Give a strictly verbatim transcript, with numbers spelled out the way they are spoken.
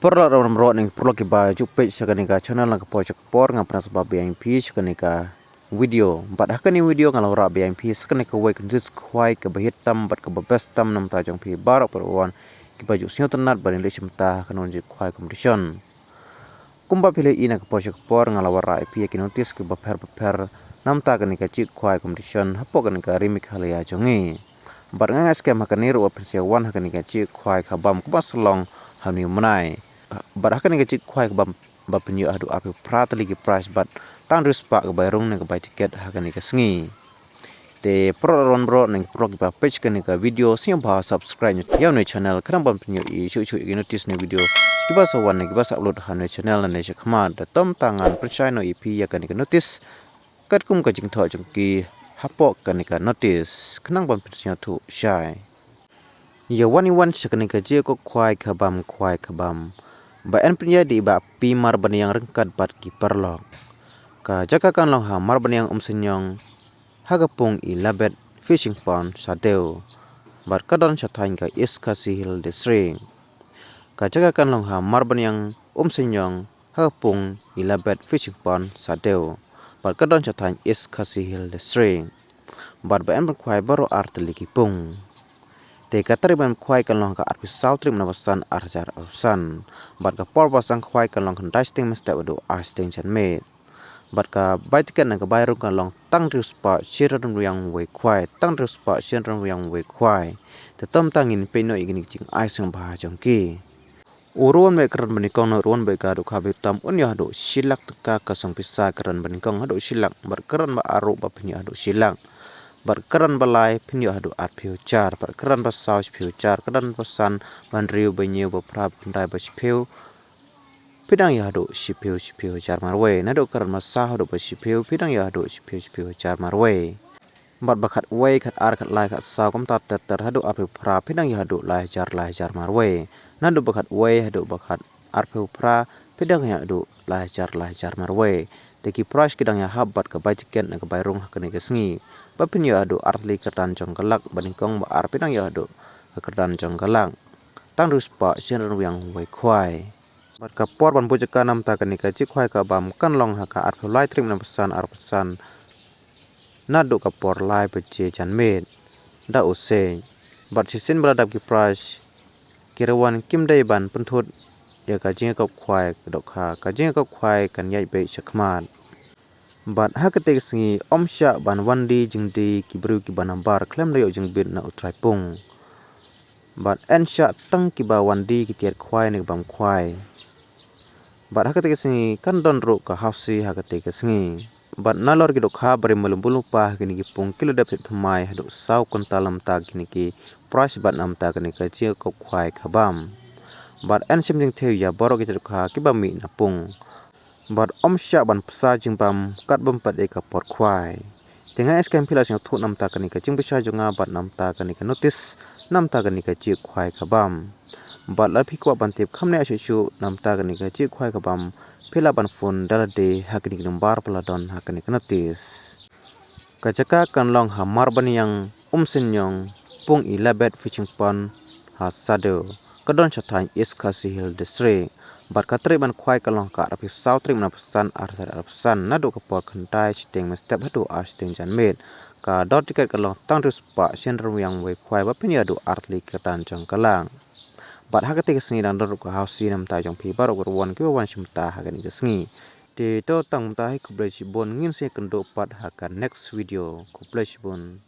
Paralok ram rot neng paralok kiba ju peit sha kane ka channel na ka por sha ka por nga pynasba biang phi sha kane ka video. Bad ha kane video nga la wanrah biang phi sha kane ka wei ka notice khwai kaba hit tam bad kaba best tam namta jong phi baroh paralok kiba ju sngewtynnat bad ngi leh shim ta ha kane ka khwai competition. Kumba phi la i na ka por sha ka por nga la wanrah ïa phi ïa ki notice kiba pher bapher namta kane ka jingkhwai competition hapoh kane ka ri Meghalaya jong ngi. Bad nga nga skhem ha kane ruh ba phin sa wan ha kane ka jingkhwai khabam kaba sa long ha une u bnai. Bad ha kane ka jingkhwai khabam ba phin ïoh haduh arphew phra tylli ki prize bad tang hynriew spah ka bai rung ne ka bai tiket ha kane ka sngi. Te paralok ram rot neng paralok kiba peit sha kane ka video sngewbha subscribe ïa une u channel khnang ban phin ïohi shuh shuh ïa ki notice ne video kiba sa wan ne kiba sa upload ha une u channel ne shakhmat. Te to mynta ngan pynshai noh ïa phi ïa kane ka notice katkum ka jingthoh jong ki hapoh kane ka notice khnang ban phin sngewthuh shai. Ïa wan ïa wan sha kane ka jingïakob khwai khabam khwai khabam ba yn pynïaid da i Bah P Marbaniang ryngkat bad ki paralok. Ka jaka kan long ha Marbaniang Umsynñiong ha ka pung i Labet Fishing Pond Sadew bad ka don sha thaiñ ka East Khasi Hills District. Ka jaka kan long ha Marbaniang Umsynñiong ha ka pung i Labet Fishing Pond Sadew bad ka don sha thaiñ East Khasi Hills District. Bad ba yn pynkhwai baroh ar tylli ki pung. Te ka tarik ban khwai kan long ka arphew saw tarik mynta u bnai san ar hajar arphew san. Bad ka por ba sa khwai kan long khyndai shiteng mynstep haduh ar shiteng janmiet. Bad ka bai tiket ne ka bai rung kan long tang hynriew spah shi ryngwiang wei khwai, tang hynriew spah shi ryngwiang wei khwai. Te to mynta ngin peit noh ïa kine ki jingai sngewbha jong ki. U ruwan bad ka rang banyngkong na u ruwan bad ka dohkha ba tam un ïoh haduh shi lak tyngka ka song pisa, ka rang banyngkong haduh shi lak bad ka rang ba ar ruh ba phin ïoh haduh shi lak. Bad ka rang ba lai phin ïoh haduh arphew hajar bad ka rang ba saw shiphew hajar, ka rang ba san, ba hynriew, ba hynñiew, ba phra, ba khyndai, ba shiphew phi dang ïoh haduh shiphew shiphew hajar marwei. Naduh ka rang ba saw haduh ba shiphew phi dang ïoh haduh shiphew shiphew hajar marwei. Bad ba khatwei, khatar, khatlai, khatsaw kumta ter ter haduh arphew phra phi dang ïoh haduh lai hajar lai hajar marwei. Naduh ba khatwei haduh ba khat arphew phra phi dang ïoh haduh lai hajar lai hajar marwei. Te ki prize ki dang ïahap bad ka bai tiket ne ka bai rung ha kane ka sngi ba phin ïoh haduh ar tylli ka kyrdan jong ka lak, banyngkong ba ar phi dang ïoh haduh ka kyrdan jong ka lak. Tang hynriew spah shi ryngwiang wei khwai. Bad ka por ban buh jaka namta kane ka jingkhwai khabam kan long ha ka arphew lai tarik mynta u bnai san ar hajar arphew san naduh ka por lai baje janmiet da u seng. Bad shisien ba la dep ki prize ki rangwan kim dei ban pynthut ïa ka jingïakob khwai ka dohkha, ka jingïakob khwai kan ïaid beit shakhmat. Bad ha katei ka sngi ym shah ban wan die jingdie ki briew kiba nabar khlem da ïoh jingbit na u trai pung. Bad yn shah tang kiba wan die ki tiar khwai ne ki bam khwai. Bad ha katei ka sngi kan don ruh ka hausi ha katei ka sngi. Bad nalor ki dohkha ba ri mlum bulu pa ha kine ki pung ki la dep thied thymmai haduh saw kuntal namta kine ki prize bad namta kane ka jingïakob khwai khabam. Bad yn shim jingthew ïa baroh ki dohkha kiba mih na pung. Bad ym shah ban pynsa jingbam kat bym pat ïa ka por khwai. Te nga ngeit skhem phi la sngewthuh namta kane ka jingpynshai jong nga bad namta kane ka notice namta kane ka jingkhwai khabam. Bad lada phi kwah ban tip kham ne shuh shuh namta kane ka jingkhwai khabam phi lah ban phone da lade ha kine ki number ba la don ha kane ka notice. Ka jaka kan long ha Marbaniang, Umsynñiong, pung i Labet Fishing Pond ha Sadew, ka don sha thaiñ East Khasi Hills District. Bad ka tarik ban khwai kan long ka arphew saw tarik mynta u bnai san ar hajar arphew san naduh ka por khyndai shiteng mynstep haduh ar shiteng janmiet. Ka dor tiket kan long tang hynriew spah shi ryngwiang wei khwai ba phin ïoh haduh ar tylli ka kyrdan jong ka lak. Bad ha katei ka sngi dang don ruh ka hausi namta jong phi baroh ki rangwan kiba wan shim ta ha kane ka sngi. Te to tang mynta hi, khublei shibun, ngin sa ïakynduh pat ha ka next video. Khublei shibun.